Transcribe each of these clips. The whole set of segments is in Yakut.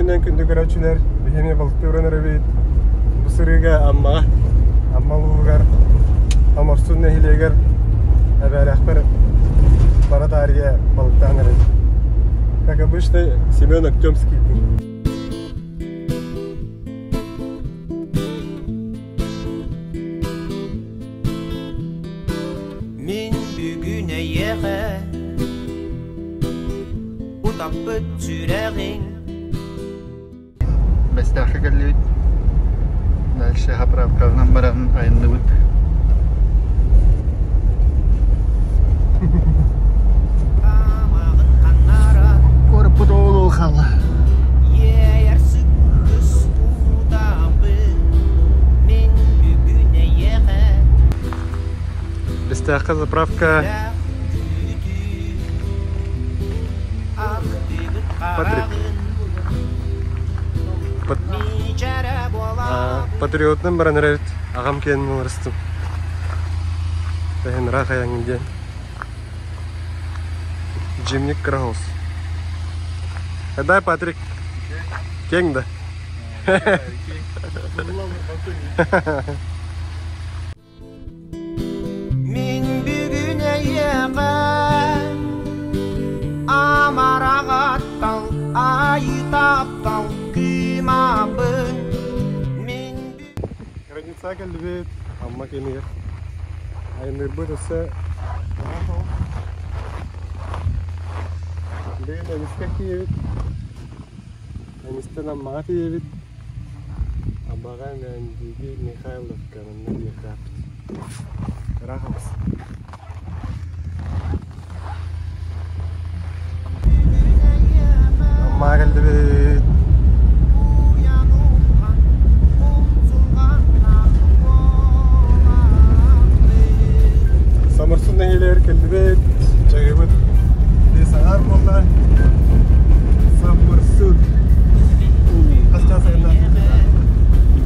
күнүнэн күндү көрөөччүлэр, биһи эмиэ балыктыы уран эрэбит. Бу сырыыга Аммаҕа, Амма улууһугар, Оморсун нэһилиэгэр эбээлээхпэр бара таарыйа балыктаан эрэбит. Как обычно, Семен Октемский. Мин бүгүн эйиэхэ утаппыт сүрэҕиҥ Бэстээххэ кэллибит. Дальше заправканан баран айанныбыт. Тамаҕын ханнара Куораппыт ол хаалла. Иэйэр сыккыс утаппыт Мин бүгүн эйиэхэ Бэстээххэ заправка Патрик. Патриотынан баран эрэбит. Аҕам киэнин уларыстым. Тэһин ыраах айаҥын диэн. Джимник Крахос. Дай, Патрик. Кең да. Мин бүгүн эйиэхэ амарах аттал айыы таптал кыымабын Мин Граница кэллибит, Амма киинигэр. Айанныырбыт өссө Билигин Эмискэ тиийэбит. Эмистэн Аммаҕа тиийэбит. Абаҕа Мээндиги Михайловка манна диэхтээхпит. Ыраах алыс. Аммаҕа кэллибит. Самырсун нэһилиэгэр кэллибит. Чайыбыт саҥар буолла. Самырсун. Хас чаас айанна?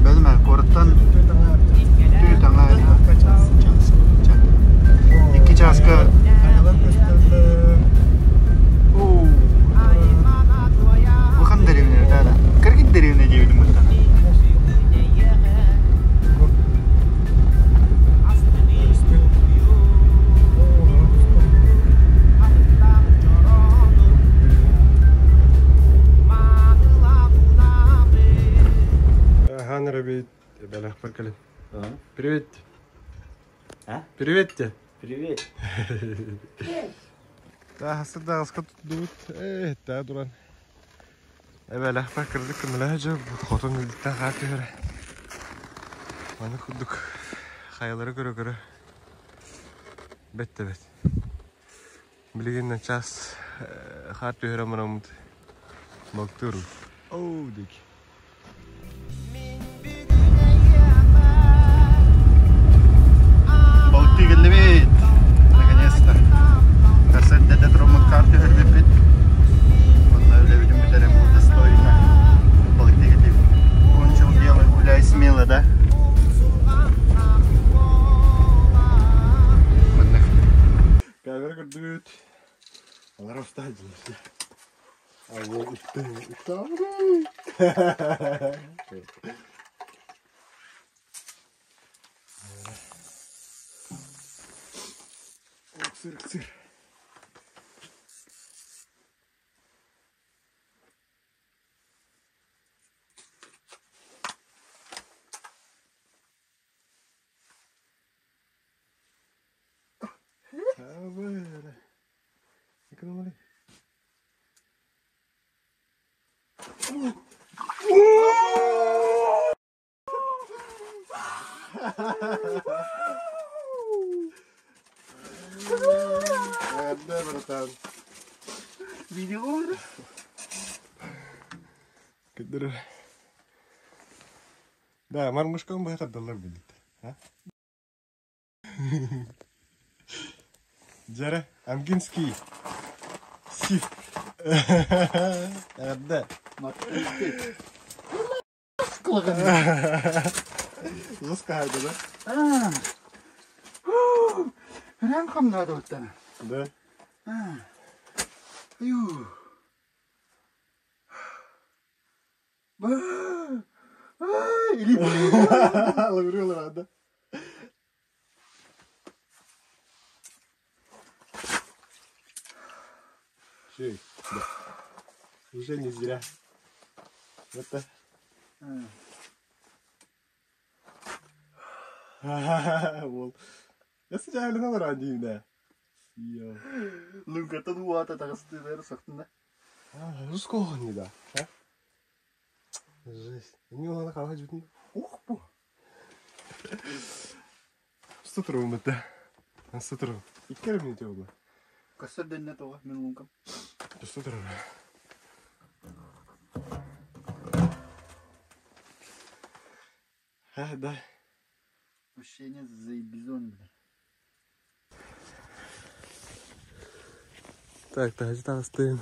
Бэлмэ, куораттан түүт аҥаар Час. Икки чааска Хайалар көстөллөр. Улахан дэриэбинэ да да. Кыргыт дэриэбинэ диэбитим быттана. Ахан эрэбит, бэлэхпэр кэлин. Привет. А? Привет те. Привет. Тааһасы даҕаска туттубут. Ээ, таа туран. Эбэлэхпэр кырдык көмөлөһө дьэ хотон үрдүттэн хаар түһэрэ. Маны курдук хайалары көрө-көрө бэт да бэт. Билигин начаас хаар түһэрэ мараммыт балыктыыр. Оу дик. Балыктыы кэллибит. Наконец-то. Сарсыарда эрдэ тураммыт хаар түһэрбиппит. Уонна үлэбитин бүтэрэн бу достойно балыктыы кэллибит. Кончил дело, гуляй смело, да? Маннык. Камера көрдүгүт. Алар устаһа дьилэр. Ыксыр, ыксыр. Экономили. Да, братан. Видео? Кыдыр. Да, мармышкам быһа тардаллар билит. А? Дьэрэ, Амгинский. Сив. Эрдэ. Лускаһайда да? Үрэн хамнаады оттан. Да. Ю. Лаврила да. Чей, да. Уже не зря. Это... Уол. Эс дьаалына олорон диибинэ. Йоо. Луҥкаттан уота таҕыстыылар сахтына. Русского да. А? Жесть. Не улана хала жутун. Ух бу. Что турум это? Что турум? Икки минут oldu. Көстөр дэннэ тоҕо мин луҥкам. Что турум? А, да. Ощущение заебизон, бля. Так, таһырдьа таҕыстым.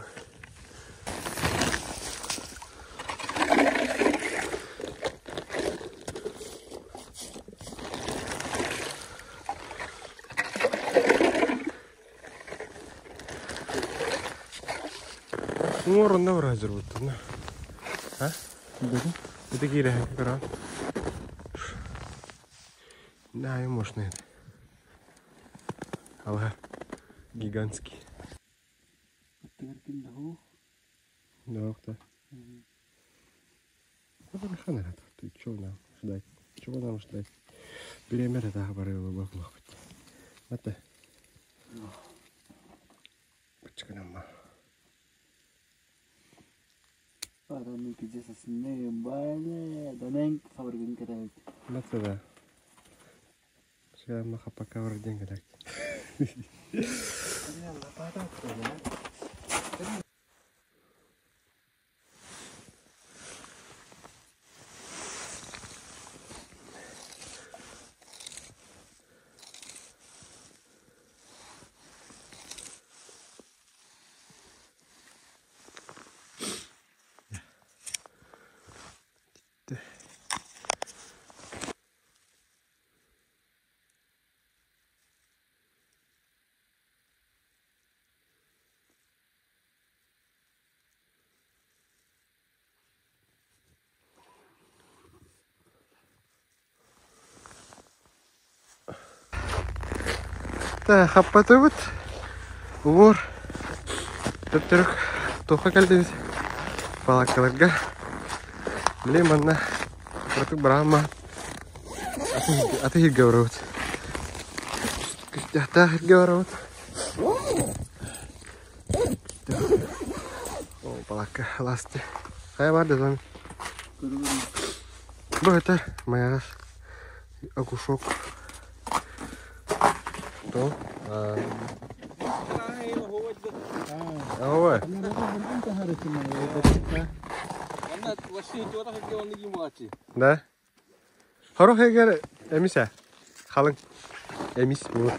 Уҥуор онно бараа дьорбуттун. А? Это киирэ көрөн. Да, можно это. Ала гигантский. Да, да. Чего нам ждать? Чего нам ждать? Беремер это барылы баклах. Это. Почканама. Матыда. Маха пока вроде так. Хаппатыбыт уҥуор төптөрүк туохха кэллибит балааккаларга били манна кыратык быраама аты иһиргэ барабыт күстэхтээх иһиргэ барабыт о балаакка ласты хайа бар да бу это майаҕас окушок То? Ой. Да? Хорох эгер эмис ә? Халың. Эмис бу.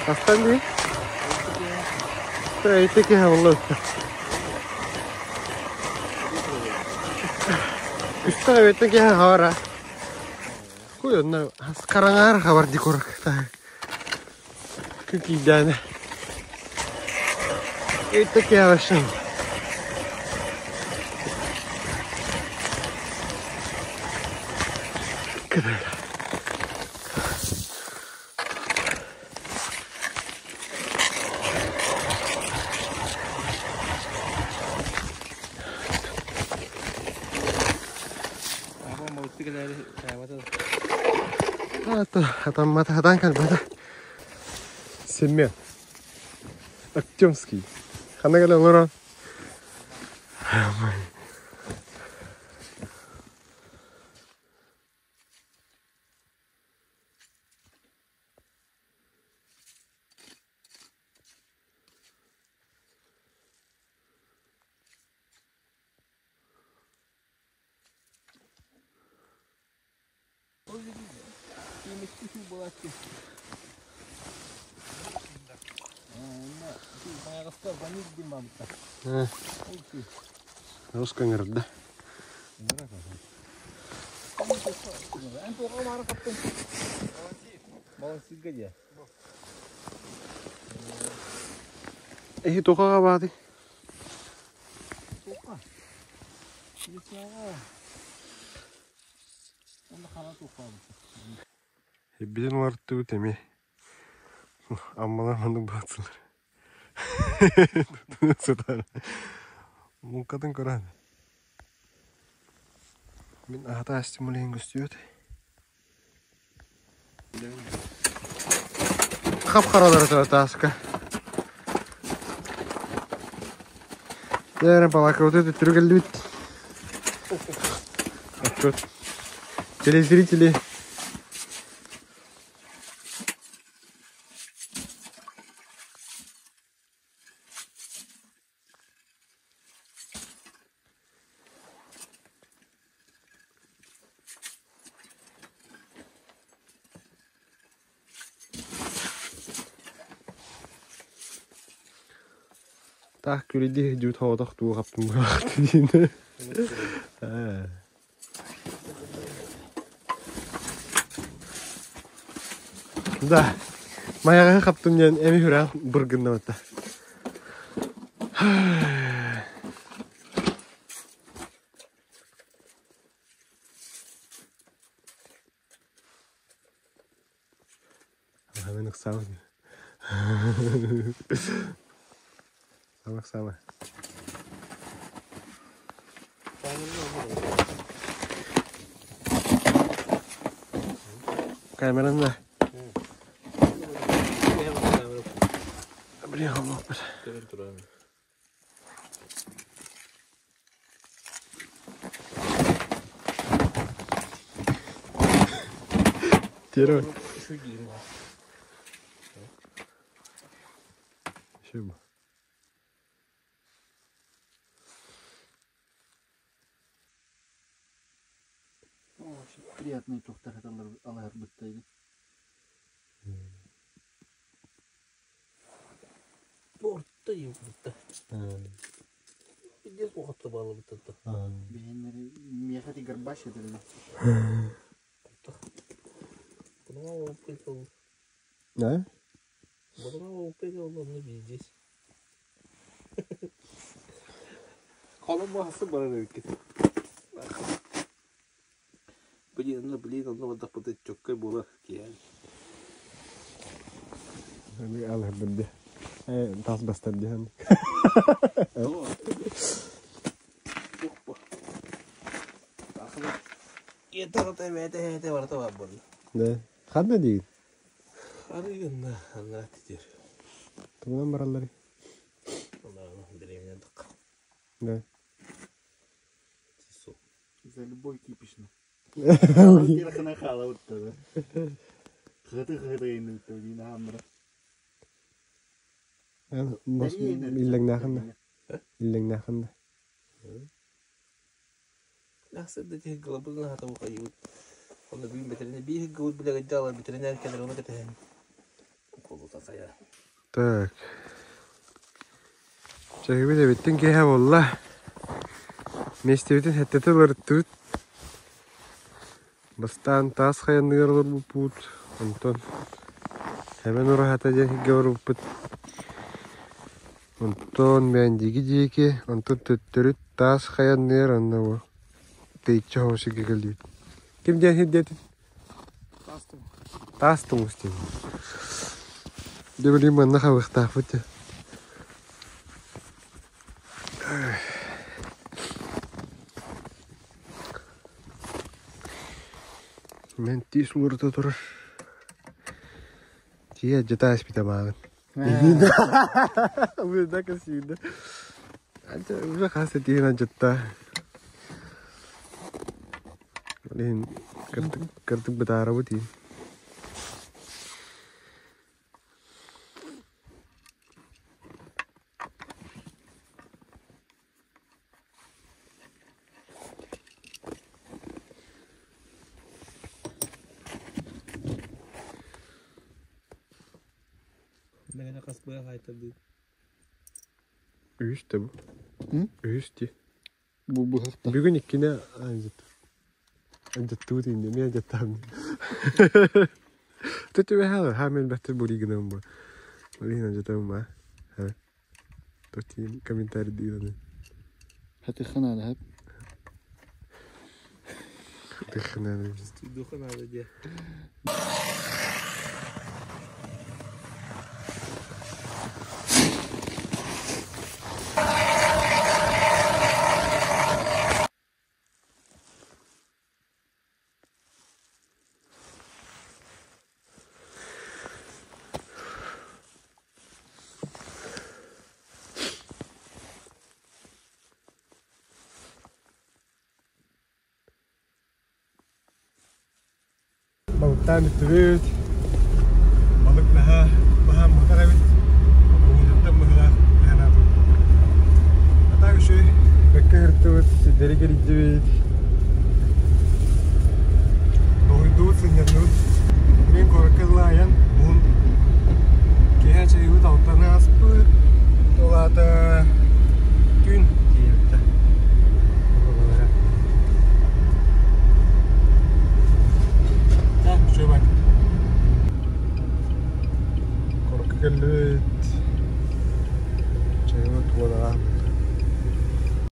Астан дии. Ити киһи оллу. Үстэ эбиттен киһи хавара. Куй онно хараҥаар хабар ди курак. Күн киирдээнэ. Ити киһи вообще. Кыдыр. Хатан кэлбэтэ. Семен. Артемский. Ханна кэлэ олорон. Оҕус көҥөрдө. Эһи туохаҕа баатый? Билин уларыттыбыт эмиэ. Аммалар маннык баатсылар. Сытар. Муҥкатын көрөн. Мин аһата стимулиһин көстүбүт. Хап-харалары тура тааска. Дээрэн палакабыты төттөрү кэллибит. Отчет. Телезрители. Таах күлүдии дьүүт хоҕотох туу хаптым быһаахтыйын. Да, майаҕаһы хаптым диэн эми хүрээх быргыннабыта. Мен ыксаабын. Сама ыксаама. Камераны да. Блин, холлоохпут. Тиэрэ. Еще Приятный туохтар алаһарбыттайгын. Орто йылбытта. Пиздец уохатта баалабыттата. Бэйэннэри миэхэ ти горбач этилин. Бұның опыт ол. Да? Бұның опыт ол онны пиздец. Колом бахасы барар эбиккит. Блин, ну блин, онно бардахпыта чөккөй буолар киһи. Алһырдыр Тас бастар диэн. Да. Ханна диир? Арыгынна, анна титер. Тугунан бараллар? Беременна дык. Да. За любой кипишно. Кирхана хала уттада. Хыты хыты иннүттө дина хамра. Иллэҥнээхин да. Иллэҥнээхин да. Ахсырда тиһик глабылын хата ухайыбыт. Онно бүгүн бэтэринэ биир гылбыт билэгэдьэ бэтэринээр кэлэр оны кэтэһэн. Уколута хайа. Так. Чэһибит эбиттин киэһэ буолла. Миэстэбитин сэттэтэ уларыттыбыт. Бастаан таас хайанныгар олорбуппут, онтон Сэмэн ураһата диэн сиргэ барбыппыт. Онтон Мээндиги диэки, онтон төттөрү таас хайанныгар онно бу тэйиччи соҕус сиргэ кэллибит. Ким диэн сир диэтин? Таас тумус диэн. Дьэ билигин манна хабыахтаахпыт дьэ. Мен тиис уларыта турар. Тиийэ дьата испитэ мааҕын. Быда кэсиидэ. Уже хас тииһин адьатта. Ол кырдык бытаарабыт иин. Мэҥэнэ хас быһа хаайтардыы. Үһүс да бу. Үһүс дии. Бу быһахта. Бүгүн иккини андьаттыбыт инде. Мен андьаттаам. Түбэһэ хаамын бэттер бури гынан бу. Олин андьатам ба. Тотин комментарий диганы. Хатыххана да. Хатыххана. Духана да. Балыктаан бүттүбүт. Балык наһаа баһаам мутар эбит. Уутуттан быһыылаах быһанаатыбыт. А так үчүгэй. Бэккэ сырыттыбыт, сирдэри кэрийдибит.